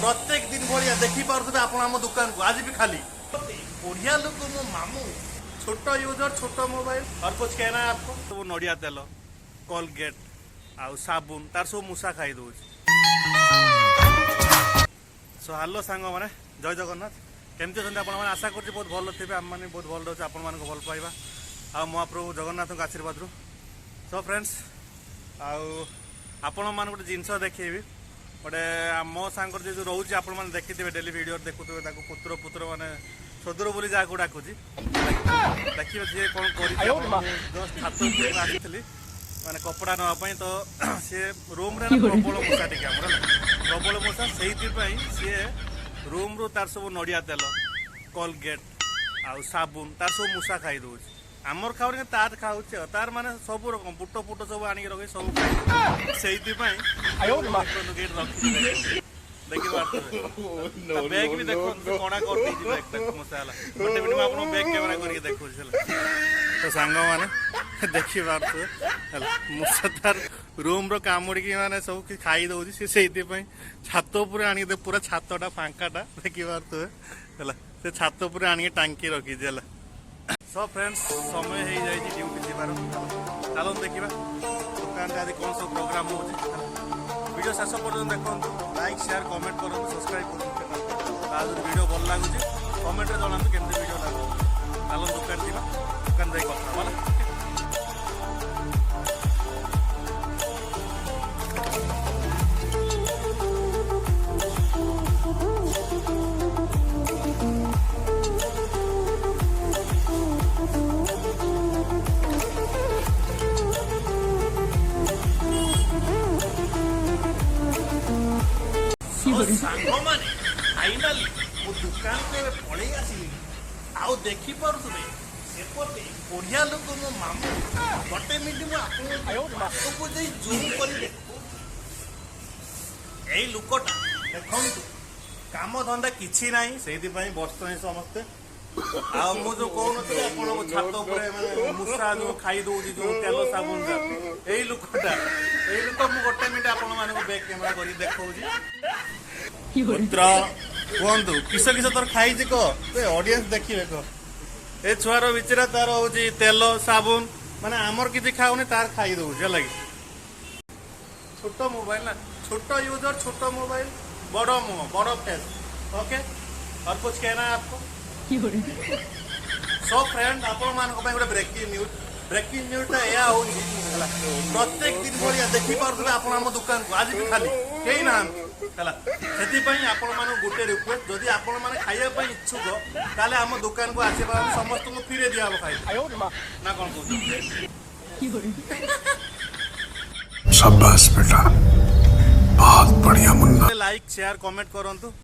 ପ୍ରତ୍ୟେକ ଦିନ ଭଳିଆ ଦେଖିପାରୁଥିବେ ଆପଣ, ଆମ ଦୋକାନକୁ ଆଜି ବି ଖାଲି। ବଢ଼ିଆ ଲୋକ ମୋ ମାମୁଁ। ଛୋଟ ୟୁଜର, ଛୋଟ ମୋବାଇଲ। और कुछ कहना है आपको? ସବୁ ନଡ଼ିଆ ତେଲ, କଲଗେଟ୍ ଆଉ ସାବୁନ ତାର ସବୁ ମୂଷା ଖାଇ ଦଉଛି। ସୋ ହାଲୋ ସାଙ୍ଗମାନେ, ଜୟ ଜଗନ୍ନାଥ। କେମିତି ଅଛନ୍ତି ଆପଣମାନେ? ଆଶା କରୁଛି ବହୁତ ଭଲ ଥିବେ। ଆମମାନେ ବହୁତ ଭଲ ରହୁଛୁ ଆପଣମାନଙ୍କୁ ଭଲ ପାଇବା ଆଉ ମହାପ୍ରଭୁ ଜଗନ୍ନାଥଙ୍କ ଆଶୀର୍ବାଦରୁ। ସୋ ଫ୍ରେଣ୍ଡସ୍, ଆଉ ଆପଣମାନଙ୍କୁ ଗୋଟେ ଜିନିଷ ଦେଖେଇବି। ଗୋଟେ ମୋ ସାଙ୍ଗର ଯେ ଯୋଉ ରହୁଛି, ଆପଣମାନେ ଦେଖିଥିବେ, ଡେଲି ଭିଡ଼ିଓ ଦେଖୁଥିବେ ତାକୁ, ପୁତ୍ର ପୁତ୍ର ମାନେ ସଦୁର ବୋଲି ଯାହାକୁ ଡାକୁଛି। ଦେଖିବେ ସିଏ କ'ଣ କରିଛି। ଜଷ୍ଟ ଛାତ ଉପରକୁ ଆସିଥିଲି ମାନେ କପଡ଼ା ନେବା ପାଇଁ। ତ ସିଏ ରୁମ୍ରେ ନା ପ୍ରବଳ ମୂଷା ଟିକେ ଆମର, ହେଲା, ପ୍ରବଳ ମୂଷା। ସେଇଥିପାଇଁ ସିଏ ରୁମ୍ରୁ ତାର ସବୁ ନଡ଼ିଆ ତେଲ, କଲଗେଟ୍ ଆଉ ସାବୁନ ତାର ସବୁ ମୂଷା ଖାଇ ଦଉଛି। ଆମର ଖାଉନି କିନ୍ତୁ ତାର ଖାଉଛି। ଆଉ ତାର ମାନେ ସବୁ ରକମ ବୁଟ ଫୁଟ ସବୁ ଆଣିକି ରଖି ସବୁ ଖାଇ ଦଉଛି। ସେଇଥିପାଇଁ ଦେଖନ୍ତୁ, ଏଇଠି ରଖିଛି, ଦେଖନ୍ତୁ, ଦେଖିପାରୁଥିବେ। ବ୍ୟାଗ୍ ବି ଦେଖନ୍ତୁ, ସେ କଣା କରିଦେଇଛି ବ୍ୟାଗ୍ ମୂଷା। ହେଲା, ଗୋଟେ ମିନିଟ୍, ମୁଁ ଆପଣଙ୍କୁ ବ୍ୟାକ୍ କ୍ୟାମେରା କରିକି ଦେଖୁଛି। ହେଲା ତ ସାଙ୍ଗମାନେ, ଦେଖିପାରୁଥିବେ, ହେଲା, ମୂଷା ତାର ରୁମ୍ର କାମୁଡ଼ିକି ମାନେ ସବୁ କିଛି ଖାଇ ଦଉଛି ସେ। ସେଇଥିପାଇଁ ଛାତ ଉପରେ ଆଣିକି, ପୁରା ଛାତଟା ଫାଙ୍କାଟା ଦେଖିପାରୁଥିବେ, ହେଲା, ସେ ଛାତ ଉପରେ ଆଣିକି ଟାଙ୍କି ରଖିଛି। ହେଲା, ସୋ ଫ୍ରେଣ୍ଡସ୍, ସମୟ ହେଇଯାଇଛି ଡ୍ୟୁଟି ଯିବାର। ଚାଲନ୍ତୁ ଦେଖିବା ଦୋକାନରେ ଆଜି କ'ଣ ସବୁ ପ୍ରୋଗ୍ରାମ ହେଉଛି। ଭିଡ଼ିଓ ଶେଷ ପର୍ଯ୍ୟନ୍ତ ଦେଖନ୍ତୁ, ଲାଇକ୍, ସେୟାର, କମେଣ୍ଟ କରନ୍ତୁ, ସବସ୍କ୍ରାଇବ୍ କରନ୍ତୁ ଚ୍ୟାନେଲ୍। ଆଉ ଯଦି ଭିଡ଼ିଓ ଭଲ ଲାଗୁଛି, କମେଣ୍ଟରେ ଜଣାନ୍ତୁ କେମିତି ଭିଡ଼ିଓ ଲାଗୁଛି। ଚାଲନ୍ତୁ ଦୋକାନ ଯିବା, ଦୋକାନ ଯାଇ କଥା ହେବା। ହେଲା। ସାଙ୍ଗମାନେ, ଫାଇନାଲି ମୁଁ ଦୋକାନକୁ ଏବେ ପଳେଇ ଆସିଲି। ଆଉ ଦେଖିପାରୁଥିବେ ସେପଟେ ବଢ଼ିଆ ଲୋକ ମୋ ମାମୁଁ। ଗୋଟେ ମିନିଟ୍, ମୁଁ ଆପଣଙ୍କୁ ପାଖକୁ ଯାଇ ଜୁମ୍ କରି ଦେଖଉଛି। ଏଇ ଲୋକଟା ଦେଖନ୍ତୁ, କାମ ଧନ୍ଦା କିଛି ନାହିଁ, ସେଇଥିପାଇଁ ବସୁଛନ୍ତି ସମସ୍ତେ। ଆଉ ମୁଁ ଯୋଉ କହୁନଥିଲି ଆପଣଙ୍କ ଛାତ ଉପରେ ମାନେ ମୂଷା ଯୋଉ ଖାଇ ଦଉଛି ଯୋଉ ତେଲ ସାବୁନ, ଏଇ ଲୋକଟା, ଏଇ ଲୋକ। ମୁଁ ଗୋଟେ ମିନିଟ୍ ଆପଣମାନଙ୍କୁ ବ୍ୟାକ୍ କ୍ୟାମେରା କରିକି ଦେଖଉଛି। ପୁତ୍ର, କୁହନ୍ତୁ, କିସ କିସ ତୋର ଖାଇଛି କହ, ଅଡିଏନ୍ସ ଦେଖିବେ, କହ। ଏ ଛୁଆର ବିଚରା ତାର ହଉଛି ତେଲ ସାବୁନ, ମାନେ ଆମର କିଛି ଖାଉନି, ତାର ଖାଇ ଦଉଛି। ହେଲା କି? ଛୋଟ ମୋବାଇଲ ନା, ଛୋଟ ୟୁଜର, ଛୋଟ ମୋବାଇଲ, ବଡ ମୁହଁ, ବଡ ଫେସ୍। ଓକେ, और कुछ कहना है आपको? ସୋ ଫ୍ରେଣ୍ଡ, ଆପଣମାନଙ୍କ ପାଇଁ ଗୋଟେ ବ୍ରେକିଂ ନ୍ୟୁଜ୍। ବ୍ରେକିଂ ନ୍ୟୁଜ୍ଟା ଏହା ହେଉଛି, ହେଲା, ପ୍ରତ୍ୟେକ ଦିନ ଭଳିଆ ଦେଖିପାରୁଥିବେ ଆପଣ, ଆମ ଦୋକାନକୁ ଆଜି ବି ଖାଲି, କେହି ନାହାନ୍ତି। ହେଲା, ସେଥିପାଇଁ ଆପଣମାନଙ୍କୁ ଗୋଟେ ରିକ୍ୱେଷ୍ଟ, ଯଦି ଆପଣମାନେ ଖାଇବା ପାଇଁ ଇଚ୍ଛୁକ, ତାହେଲେ ଆମ ଦୋକାନକୁ ଆସିପାରନ୍ତି। ସମସ୍ତଙ୍କୁ ଫ୍ରିରେ ଦିଆହବ ଖାଇବା। ନା କ'ଣ କହୁଛନ୍ତି? शाबाश बेटा, बहुत बढ़िया मुन्ना। ଲାଇକ୍, ସେୟାର, କମେଣ୍ଟ କରନ୍ତୁ।